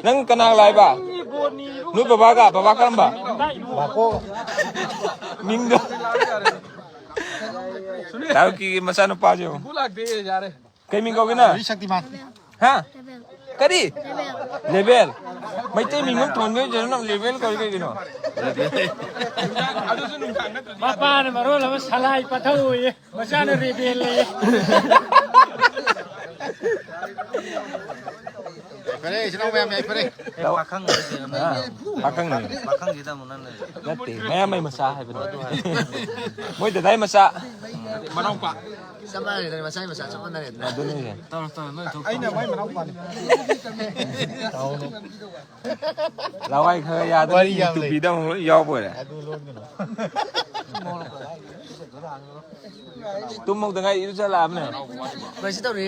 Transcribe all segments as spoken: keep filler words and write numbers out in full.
ꯅꯪ ꯀꯅꯥ ꯂꯥꯛꯏꯕ? ꯅꯣꯏ ꯕꯕꯥꯒ? ꯕꯕꯥ ꯀꯔꯝꯕ? ꯃꯤꯡꯗꯣ? ꯇꯥꯔꯨꯛꯀꯤ ꯃꯆꯥꯅꯨꯄꯥꯁꯦ ꯌꯦꯡꯉꯨ꯫ ꯀꯩ ꯃꯤꯡ ꯀꯧꯒꯦ ꯅꯪ? ꯍꯥ? ꯀꯔꯤ? ꯂꯦꯕꯦꯜ꯫ ꯃꯩꯇꯩ ꯃꯤꯡ ꯑꯃ ꯊꯣꯟꯕ ꯑꯣꯏꯖꯔꯣ, ꯅꯪ ꯂꯦꯕꯦꯜ ꯀꯧꯏ ꯀꯩꯒꯤꯅꯣ? ꯃꯄꯥꯅ ꯃꯔꯣꯜ ꯑꯃ ꯁꯂꯥꯏ ꯄꯥꯊꯧꯏꯌꯦ, ꯃꯆꯥꯅ ꯔꯦꯕꯦꯜ ꯂꯩꯌꯦ꯫ ꯌꯥꯏꯐꯔꯦ, ꯏꯆꯤꯟ ꯏꯅꯥꯎ ꯃꯌꯥꯝ ꯌꯥꯏꯐꯔꯦ꯫ ꯄꯥꯈꯪ ꯍꯥꯏꯁꯦ ꯅꯪ ꯄꯥꯈꯪꯅꯤ꯫ ꯄꯥꯈꯪꯁꯤꯗ ꯑꯃꯨꯛ ꯅꯪꯅ ꯅꯠꯇꯦ, ꯃꯌꯥꯝꯕꯩ ꯃꯆꯥ ꯍꯥꯏꯕꯅꯤ꯫ ꯃꯣꯏ ꯗꯗꯥꯏ ꯃꯆꯥ꯫ ꯃꯅꯥꯎꯄꯥ꯫ ꯆꯞ ꯃꯥꯟꯅꯔꯦꯗꯅ, ꯃꯆꯥꯒꯤ ꯃꯆꯥ ꯆꯞ ꯃꯥꯟꯅꯔꯦꯗꯅ꯫ ꯑꯗꯨꯅꯦ꯫ ꯇꯧꯔꯣ, ꯇꯧꯔꯣ, ꯅꯣꯏ ꯊꯣꯛꯄ꯫ ꯑꯩꯅ ꯃꯥꯏ ꯃꯅꯥꯎꯄꯥꯅꯤ꯫ ꯂꯋꯥꯏ ꯈꯔ ꯌꯥꯗꯅ ꯋꯥꯔꯤ ꯌꯥꯝ ꯂꯩ꯫ ꯇꯨꯄꯤꯗ ꯑꯃꯨꯛ ꯂꯣꯏ ꯌꯥꯎꯕ ꯑꯣꯏꯔꯦ꯫ ꯑꯗꯨ ꯂꯣꯟꯒꯅꯨ꯫ ꯇꯨꯝꯍꯧꯗ ꯉꯥꯏ ꯏꯔꯨꯖꯜꯂꯛꯑꯕꯅꯦ꯫ ꯀꯩꯁꯨ ꯇꯧꯔꯤ꯫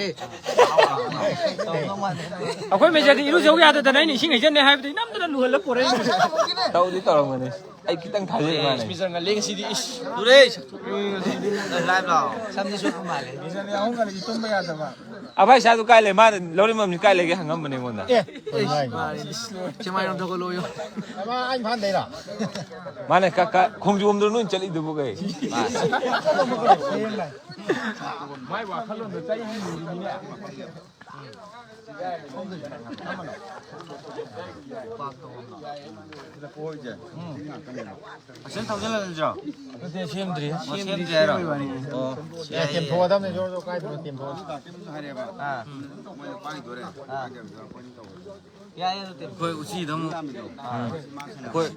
ꯑꯩꯈꯣꯏ ꯃꯦꯖꯔꯗꯤ ꯏꯔꯨꯖꯧ ꯌꯥꯗꯗꯅ ꯑꯩꯅ ꯏꯁꯤꯡ ꯍꯩꯖꯟꯅꯦ ꯍꯥꯏꯕꯗꯤ ꯅꯝꯗꯅ ꯂꯨꯍꯜꯂ ꯄꯣꯔꯛꯏꯅꯦ꯫ ꯇꯧꯗꯤ ꯇꯧꯔꯝꯒꯅꯤ꯫ ꯑꯩ ꯈꯤꯇꯪ ꯊꯥꯖꯩ ꯃꯥꯅꯦ꯫ ꯃꯤꯆꯪ ꯉꯜꯂꯦ ꯉꯁꯤꯗꯤ, ꯏꯁ꯫ ꯂꯨꯔꯦ꯫ ꯂꯥꯏꯚ ꯂꯥꯎ꯫ ꯁꯝꯗꯤ ꯁꯣꯛꯄ ꯃꯥꯜꯂꯦ꯫ ꯃꯤꯆꯪ ꯑꯍꯨꯝ ꯉꯜꯂꯗꯤ ꯇꯨꯝꯕ ꯌꯥꯗꯕ꯫ ꯑꯚꯥꯏ ꯁꯥꯗꯨ ꯀꯥꯏ ꯂꯩ? ꯃꯥꯅ ꯂꯧꯔꯤꯃꯝꯅꯤ ꯀꯥꯏ ꯂꯩꯒꯦ ꯍꯪꯉꯝꯕꯅꯦ ꯑꯩꯉꯣꯟꯗ꯫ ꯑꯦ, ꯀꯩꯅꯣ ꯍꯥꯏꯁꯤꯕꯣ? ꯃꯥꯅꯦ, ꯏꯁ, ꯂꯣꯏꯔꯦ꯫ ꯆꯦꯡꯃꯥꯏꯔꯣꯝ ꯊꯧꯒꯠꯂꯣꯌꯣ꯫ ꯑꯃ ꯑꯥ ꯏꯝꯐꯥꯜꯗꯩꯔꯣ? ꯃꯥꯅꯦ, ꯀ-, ꯀ-, ꯈꯣꯡꯖꯣꯝꯗ ꯅꯣꯏ ꯆꯠꯂꯤꯗꯨꯕꯨ ꯀꯩ? ꯃꯥꯏ ꯋꯥꯈꯜꯂꯣꯟꯗꯣ ꯆꯩ ꯍꯨꯝ ꯂꯨꯔꯤꯅꯤꯅꯦ꯫ ꯑꯁꯤꯅ ꯊꯧꯖꯤꯜꯂ ꯅꯠꯇ꯭ꯔꯣ? ꯅꯠꯇꯦ, ꯁꯦꯝꯗ꯭ꯔꯤ꯫ ꯑꯣ, ꯁꯦꯝꯗ꯭ꯔꯤ ꯍꯥꯏꯔꯣ? ꯑꯣ, ꯑꯦ, ꯌꯥꯏꯌꯦ, ꯌꯥꯏꯌꯦ꯫ ꯇꯦꯝꯊꯣꯛꯑꯗꯕꯅꯦ, ꯖꯣꯔ ꯖꯣꯔ ꯀꯥꯏꯗꯅꯣ ꯇꯦꯝꯊꯣꯛꯑ꯫ ꯑꯥ꯫ ꯑꯥ꯫ ꯑꯩꯈꯣꯏ ꯎꯆꯤꯗ ꯑꯃꯨꯛ, ꯑꯩꯈꯣꯏ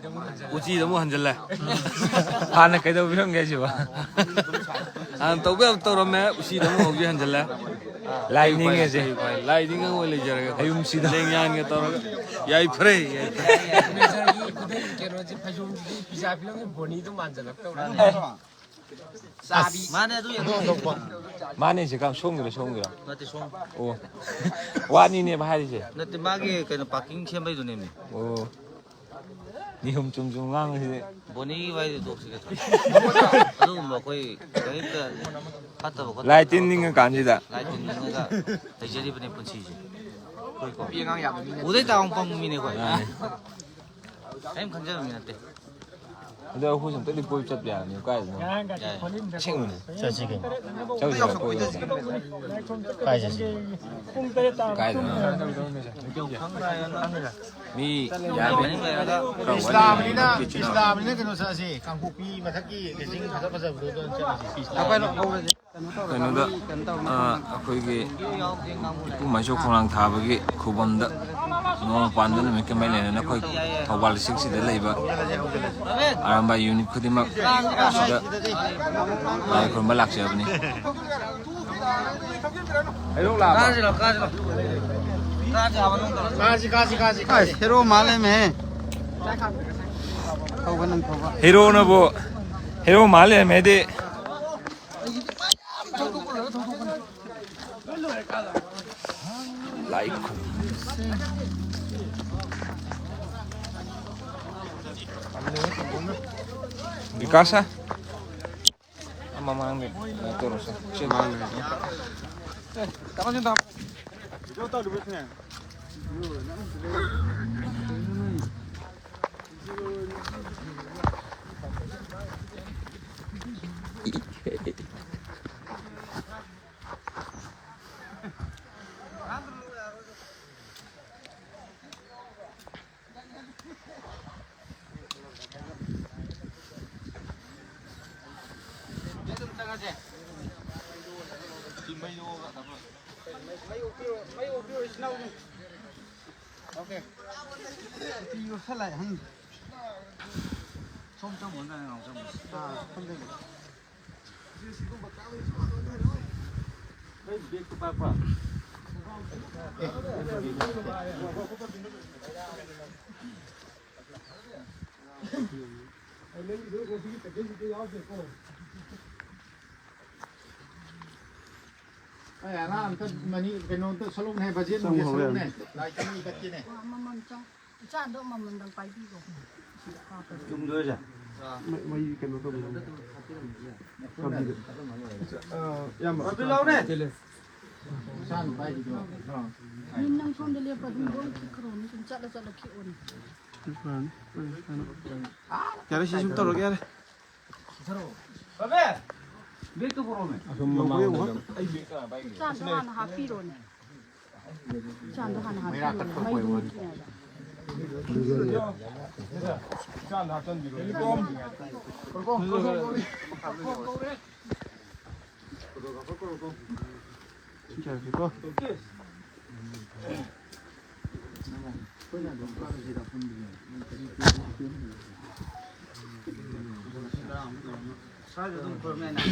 ꯎꯆꯤꯗ ꯑꯃꯨꯛ ꯍꯟꯖꯜꯂꯦ꯫ ꯍꯥꯟꯅ ꯀꯩꯗꯧꯕꯤꯔꯝꯒꯦ ꯁꯤꯕꯣ? ꯍꯥꯟꯅ ꯇꯧꯕ ꯌꯥꯕ ꯇꯧꯔꯝꯃꯦ, ꯎꯆꯤꯗ ꯑꯃꯨꯛ ꯍꯧꯖꯤꯛ ꯍꯟꯖꯜꯂꯦ꯫ ꯂꯥꯏ ꯅꯤꯡꯉꯦꯁꯦ꯫ ꯂꯥꯏ ꯅꯤꯡꯉ ꯑꯣꯏ ꯂꯩꯖꯔꯒꯦ꯫ ꯑꯌꯨꯝꯁꯤꯗ꯫ ꯂꯦꯡꯌꯥꯟꯒ ꯇꯧꯔꯒ꯫ ꯌꯥꯏꯐꯔꯦ, ꯌꯥꯏꯐꯔꯦ꯫ ꯃꯦꯖꯔꯒꯤ ꯈꯨꯗꯩ ꯀꯩꯅꯣꯁꯦ, ꯐꯩꯖꯣꯝꯁꯤꯗꯤ ꯄꯤꯖꯥ ꯐꯤꯂꯝꯒꯤ ꯕꯣꯅꯤꯗꯨ ꯃꯥꯟꯖꯜꯂꯛꯇꯧꯔꯦ꯫ ꯃꯥꯅꯦ, ꯑꯗꯨ ꯌꯦꯡꯉꯣ꯫ ꯃꯥꯅꯦ, ꯁꯤ ꯀꯥ-, ꯁꯣꯝꯒꯤꯔꯣ, ꯁꯣꯝꯒꯤꯔꯣ? ꯅꯠꯇꯦ, ꯁꯣꯝ꯫ ꯑꯣ꯫ ꯋꯥꯅꯤꯅꯦꯕ ꯍꯥꯏꯔꯤꯁꯦ꯫ ꯅꯠꯇꯦ, ꯃꯥꯒꯤ ꯀꯩꯅꯣ, ꯄꯥꯔꯀꯤꯡ ꯁꯦꯝꯕꯩꯗꯨꯅꯦꯃꯤ꯫ ꯑꯣ꯫ ꯅꯤꯍꯨꯝ ꯆꯨꯝ ꯆꯨꯝ ꯉꯥꯡꯕꯁꯤꯗꯤ꯫ ꯕꯣꯅꯤꯒꯤ ꯋꯥꯔꯤꯗꯨ ꯇꯣꯛꯁꯤ ꯀꯩꯅꯣ꯫ ꯑꯗꯨꯒꯨꯝꯕ ꯑꯩꯈꯣꯏ ꯀꯔꯤꯝꯇ ꯐꯠꯇꯕ ꯈꯣꯠꯇꯕ ꯂꯥꯏ ꯇꯤꯟ ꯅꯤꯡꯉꯀꯥꯟꯁꯤꯗ꯫ ꯂꯥꯏ ꯇꯤꯟ ꯅꯤꯡꯉꯒ ꯂꯩꯖꯔꯤꯕꯅꯤ ꯄꯨꯟꯁꯤꯁꯦ꯫ ꯅꯨꯄꯤ ꯑꯉꯥꯡ ꯌꯥꯝꯕ ꯃꯤ ꯅꯠꯇꯦ꯫ ꯎꯗꯩ ꯇꯥꯕ ꯄꯪꯕ ꯃꯤꯅꯦ ꯑꯩꯈꯣꯏ꯫ ꯃꯥꯅꯦ꯫ ꯀꯔꯤꯝ ꯈꯟꯖꯕ ꯃꯤ ꯅꯠꯇꯦ꯫ ꯑꯗꯣ ꯑꯩꯈꯣꯏꯁꯨ ꯑꯝꯇꯗꯤ ꯀꯣꯏꯕ ꯆꯠꯄ ꯌꯥꯕꯅꯤ꯫ ꯀꯥꯏꯗꯅꯣ? ꯌꯥꯏ꯫ ꯑꯁꯦꯡꯕꯅꯦ꯫ ꯆꯠꯁꯤ ꯀꯩꯅꯣ꯫ ꯆꯠꯂꯨꯁꯤꯔ ꯀꯣꯏꯕ? ꯀꯥꯏ ꯆꯠꯁꯤ? ꯀꯥꯏꯗꯅꯣ? ꯃꯤ ꯌꯥꯝꯃꯦ꯫ ꯈꯔ ꯋꯥꯠꯂꯤ꯫ ꯄꯤꯁꯂꯥꯕꯅꯤꯅ, ꯄꯤꯁꯂꯥꯕꯅꯤꯅ ꯀꯩꯅꯣ ꯆꯠꯂꯁꯤ, ꯀꯥꯡꯄꯣꯛꯄꯤ ꯃꯊꯛꯀꯤ ꯂꯤꯁꯤꯡ ꯐꯖ ꯐꯖꯕꯗꯣ ꯑꯗꯨ ꯆꯠꯂꯁꯤ꯫ ꯀꯩꯅꯣꯗ, ꯑ, ꯑꯩꯈꯣꯏꯒꯤ ꯏꯄꯨ ꯃꯥꯏꯁꯣ ꯈꯣꯡꯅꯥꯡ ꯊꯥꯕꯒꯤ ꯈꯨꯕꯝꯗ ꯅꯣꯡꯃ ꯄꯥꯟꯕ ꯅꯨꯃꯤꯠꯀ ꯃꯔꯤ ꯂꯩꯅꯅ ꯑꯩꯈꯣꯏ ꯊꯧꯕꯥꯜ ꯗꯤꯁꯇ꯭ꯔꯤꯛꯁꯤꯗ ꯂꯩꯕ ꯑꯔꯥꯝꯕꯥꯏ ꯌꯨꯅꯤꯠ ꯈꯨꯗꯤꯡꯃꯛ ꯁꯤꯗ ꯂꯥꯏ ꯈꯨꯔꯨꯝꯕ ꯂꯥꯛꯆꯕꯅꯤ꯫ ꯍꯩꯔꯣꯛ ꯂꯥꯛꯑꯕ? ꯀꯥꯁꯤ, ꯀꯥꯁꯤ, ꯀꯥꯁꯤ꯫ ꯀꯥꯁꯤ, ꯀꯥꯁꯤ, ꯀꯥꯁꯤ꯫ ꯑꯁ, ꯍꯦꯔꯣ ꯃꯥꯜꯂꯦꯃꯦ꯫ ꯊꯧꯕ ꯅꯪ ꯊꯧꯕ꯫ ꯍꯦꯔꯣꯅꯕꯨ ꯍꯦꯔꯣ ꯃꯥꯜꯂꯦꯃꯦꯗꯤ꯫ ꯂꯥꯏ ꯈꯨꯔꯨꯝꯁꯦ꯫ ꯕꯤꯀꯥꯁ꯫ ꯃꯃꯥꯡꯒꯤ ꯀꯩꯅꯣ ꯇꯧꯔꯁꯦ꯫ ꯁꯤ ꯃꯥꯡꯒ꯭ꯔꯦ꯫ ꯑꯦ, ꯀꯩꯅꯣꯁꯤ ꯇꯧ꯫ ꯑꯩ ꯑꯉꯥꯡ ꯑꯝꯇ ꯃꯅꯤ ꯀꯩꯅꯣꯝꯇ ꯁꯣꯂꯣꯛꯅꯦ, ꯕꯖꯦꯠ ꯅꯨꯡꯁꯦ ꯁꯣꯂꯣꯛꯅꯦ꯫ ꯂꯥꯏ ꯇꯤꯟꯒꯤ ꯀꯠꯀꯦꯅꯦ꯫ ꯑꯃꯃꯝ ꯆꯪ-, ꯏꯆꯥꯗꯣ ꯑꯃꯃꯝꯗꯪ ꯄꯥꯏꯕꯤꯈꯣ꯫ ꯆꯨꯝꯗꯣꯏꯁꯦ꯫ ꯃꯩ, ꯃꯩ ꯀꯩꯅꯣ ꯇꯧꯕꯤꯔꯝꯃꯣ꯫ ꯀꯝꯕꯤꯗ꯫ ꯑ, ꯏꯌꯥꯝꯕ꯫ ꯂꯧꯅꯦ꯫ ꯃꯆꯥꯅꯨꯄꯥꯒꯤꯗꯣ꯫ ꯌꯨꯝ ꯅꯪ ꯁꯣꯝꯗ ꯂꯦꯞꯄ ꯑꯗꯨꯝ ꯂꯣꯏ ꯈꯤꯛꯈ꯭ꯔꯣꯅꯦ, ꯁꯨꯝ ꯆꯠꯂ ꯆꯠꯂ ꯈꯤꯛꯑꯣꯅꯦ꯫ ꯌꯥꯔꯦ, ꯁꯤ ꯁꯨꯝ ꯇꯧꯔꯒꯦ, ꯌꯥꯔꯦ꯫ ꯕꯦꯛꯇꯣ ꯄꯨꯔꯛꯑꯣꯅꯦ꯫ ꯑꯁꯨꯝ ꯃꯃꯥꯡꯗ ꯑꯗꯨꯝ꯫ ꯎꯆꯥꯟꯗꯣ ꯍꯥꯟꯅ ꯍꯥꯞꯄꯤꯔꯣꯅꯦ꯫ ꯎꯆꯥꯟꯗꯣ ꯍꯥꯟꯅ ꯍꯥꯞꯄꯤꯔꯣꯅꯦ꯫ ꯃꯩ ꯃꯨꯠꯇ꯭ꯔꯤꯉꯩꯗ꯫ ꯎꯆꯥꯟꯗ ꯍꯥꯞꯆꯤꯟꯕꯤꯔꯣ꯫ ꯁꯤ ꯆꯠꯂꯁꯤꯀꯣ꯫ ꯁ꯭ꯋꯥꯏꯗ ꯑꯗꯨꯝ ꯈꯨꯔꯨꯝꯃꯦ ꯅꯪ꯫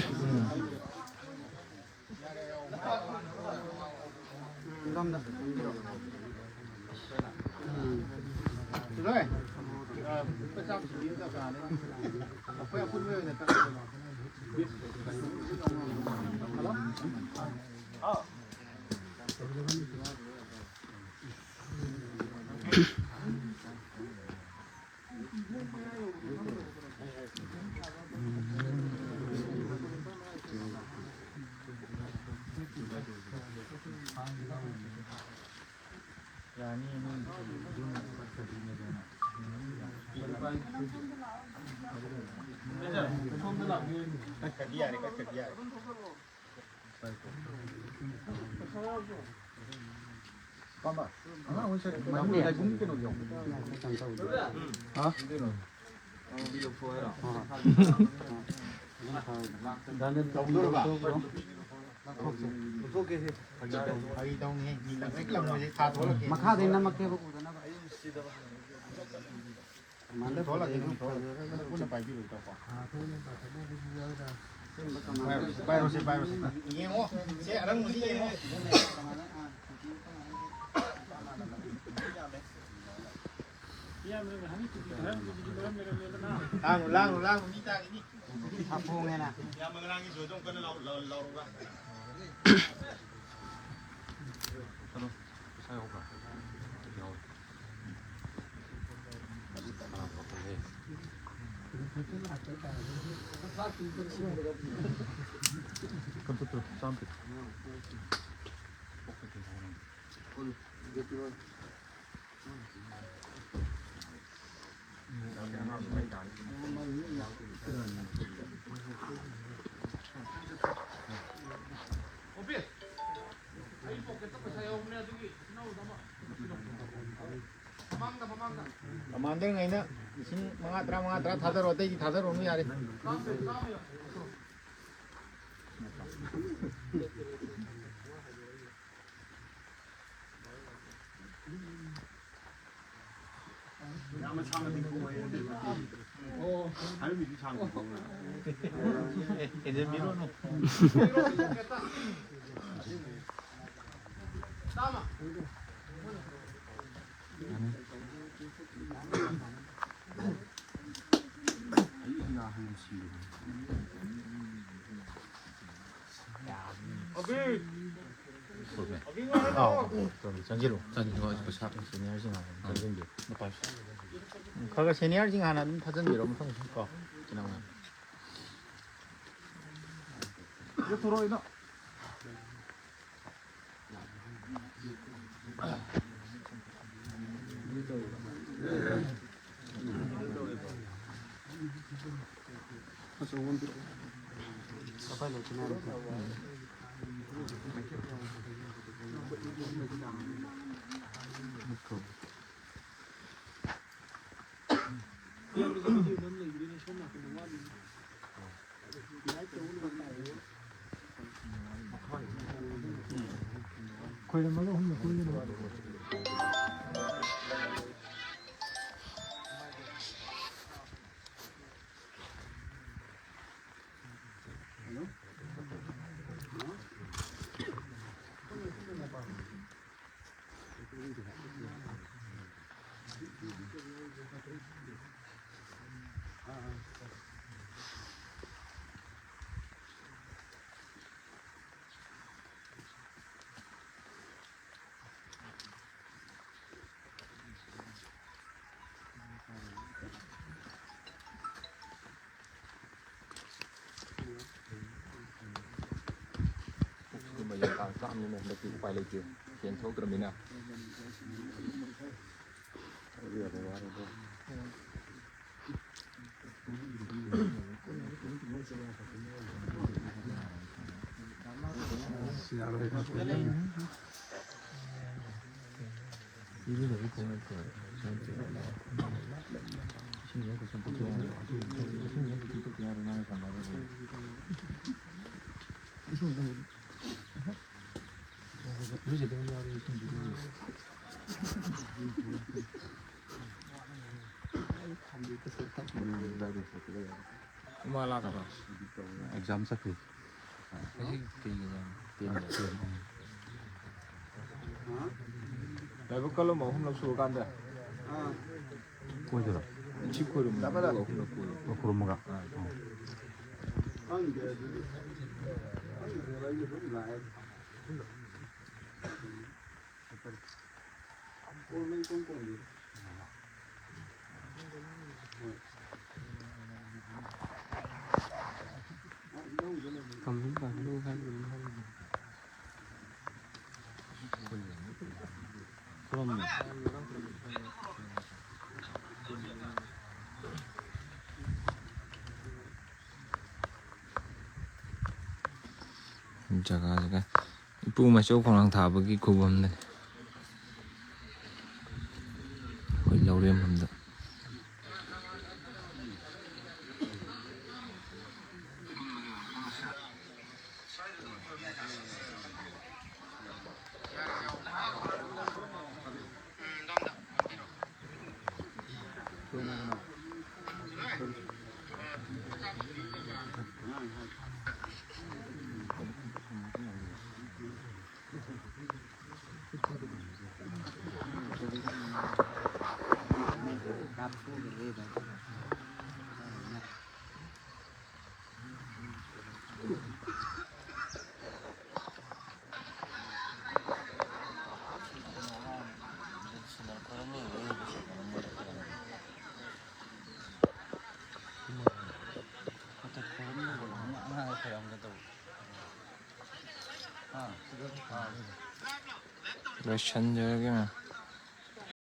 ꯃꯈꯥꯗꯩ ꯅꯝꯃꯛꯀꯦꯕ ꯎꯗꯅꯕ꯫ ꯄꯥꯏꯔꯣꯁꯦ, ꯄꯥꯏꯔꯣꯁꯦ꯫ ꯌꯦꯡꯉꯣ, ꯁꯦ ꯑꯔꯪꯕꯁꯤ ꯌꯦꯡꯉꯣ꯫ ꯂꯥꯡꯅꯨ, ꯂꯥꯡꯅꯨ, ꯂꯥꯡꯅꯨ, ꯃꯤ ꯇꯥꯈꯤꯅꯤ꯫ ꯏꯌꯥꯝꯕ ꯉꯔꯥꯡꯒꯤ ꯖꯣꯏꯗꯣ ꯑꯃꯨꯛ ꯀꯟꯅ ꯂꯥꯎ-, ꯂꯥꯎ-, ꯂꯥꯎꯔꯨꯕ꯭ꯔꯥ? ꯀꯃꯥꯟꯗꯔꯉꯩꯅ ꯂꯤꯁꯤꯡ ꯃꯉꯥ, ꯇꯔꯥ, ꯃꯉꯥ, ꯇꯔꯥ ꯊꯥꯗꯔꯣ, ꯑꯇꯩꯗꯤ ꯊꯥꯗꯔꯨꯔꯅꯨ ꯌꯥꯔꯦ꯫ ꯌꯥꯝꯅ ꯁꯥꯡꯅꯗꯤ ꯈꯣꯡꯉꯣꯏ꯫ ꯑꯣ꯫ ꯍꯥꯏꯔꯝꯃꯤꯗꯤ ꯁꯥꯡꯅ ꯈꯣꯡꯉꯣꯏ꯫ ꯍꯦꯟꯖꯟꯕꯤꯔꯣꯅꯨ꯫ ꯆꯥꯝꯃ꯫ ꯑꯕꯤ꯫ ꯑꯕꯤ ꯉꯥꯏꯔꯝꯃꯣ꯫ ꯑꯥꯎ, ꯆꯨꯝꯃꯤ꯫ ꯆꯪꯁꯤꯜꯂꯨ꯫ ꯆꯪꯁꯤꯜꯂꯨ, ꯑꯩꯁꯨ ꯄꯩꯁꯥ꯫ ꯁꯦꯅꯤꯌꯔꯁꯤꯡ ꯍꯥꯟꯅ ꯑꯗꯨꯝ ꯆꯪꯁꯤꯟꯕꯤꯌꯨ꯫ ꯈꯔ ꯈꯔ ꯁꯦꯅꯤꯌꯔꯁꯤꯡ ꯍꯥꯟꯅ ꯑꯗꯨꯝ ꯊꯥꯖꯤꯟꯕꯤꯔꯣ, ꯃꯊꯪ ꯀꯣ꯫ ꯀꯩꯅꯣ ꯃꯌꯥꯝ꯫ ꯄꯨꯊꯣꯔꯛꯑꯣ, ꯏꯅꯥꯎ꯫ ꯈꯣꯏꯔꯝꯃꯒ ꯑꯍꯨꯝꯂꯛ ꯀꯣꯏꯒꯗꯕ꯫ ꯑꯗꯨꯝꯕ ꯌꯦꯟ ꯇꯥꯡ ꯆꯥꯝꯃꯅꯤꯅ ꯍꯟꯗꯛꯇꯤ ꯎꯄꯥꯏ ꯂꯩꯇꯦ꯫ ꯁꯦꯟ ꯊꯣꯛꯇ꯭ꯔꯃꯤꯅ꯫ ꯏꯃꯥ ꯂꯥꯛꯄ꯭ꯔꯣ? ꯑꯦꯛꯖꯥꯝ ꯆꯠꯈ꯭ꯔꯤ꯫ ꯉꯁꯤ ꯀꯩꯒꯤꯅꯣ? ꯂꯥꯏꯕꯛ ꯀꯜꯂꯝꯕ ꯑꯍꯨꯝꯂꯛ ꯁꯨꯔꯀꯥꯟꯗ꯫ ꯀꯣꯏꯗꯣꯏꯔꯣ? ꯁꯤ ꯈꯨꯔꯨꯝꯃꯒ ꯑꯍꯨꯝꯂꯛ ꯀꯣꯏꯔꯣ꯫ ꯑꯣ, ꯈꯨꯔꯨꯝꯃꯒ? ꯑꯥ꯫ ꯑꯣ꯫ ꯖꯒꯥꯁꯤꯒ ꯏꯄꯨ ꯃꯩꯆꯧ ꯈꯣꯡꯅꯥꯡ ꯊꯥꯕꯒꯤ ꯈꯨꯕꯝꯗꯅꯤ꯫ ꯑꯩꯈꯣꯏ ꯂꯧꯔꯦꯝꯕꯝꯗ꯫ ꯂꯣꯏꯁꯟꯖꯔꯒꯦ꯫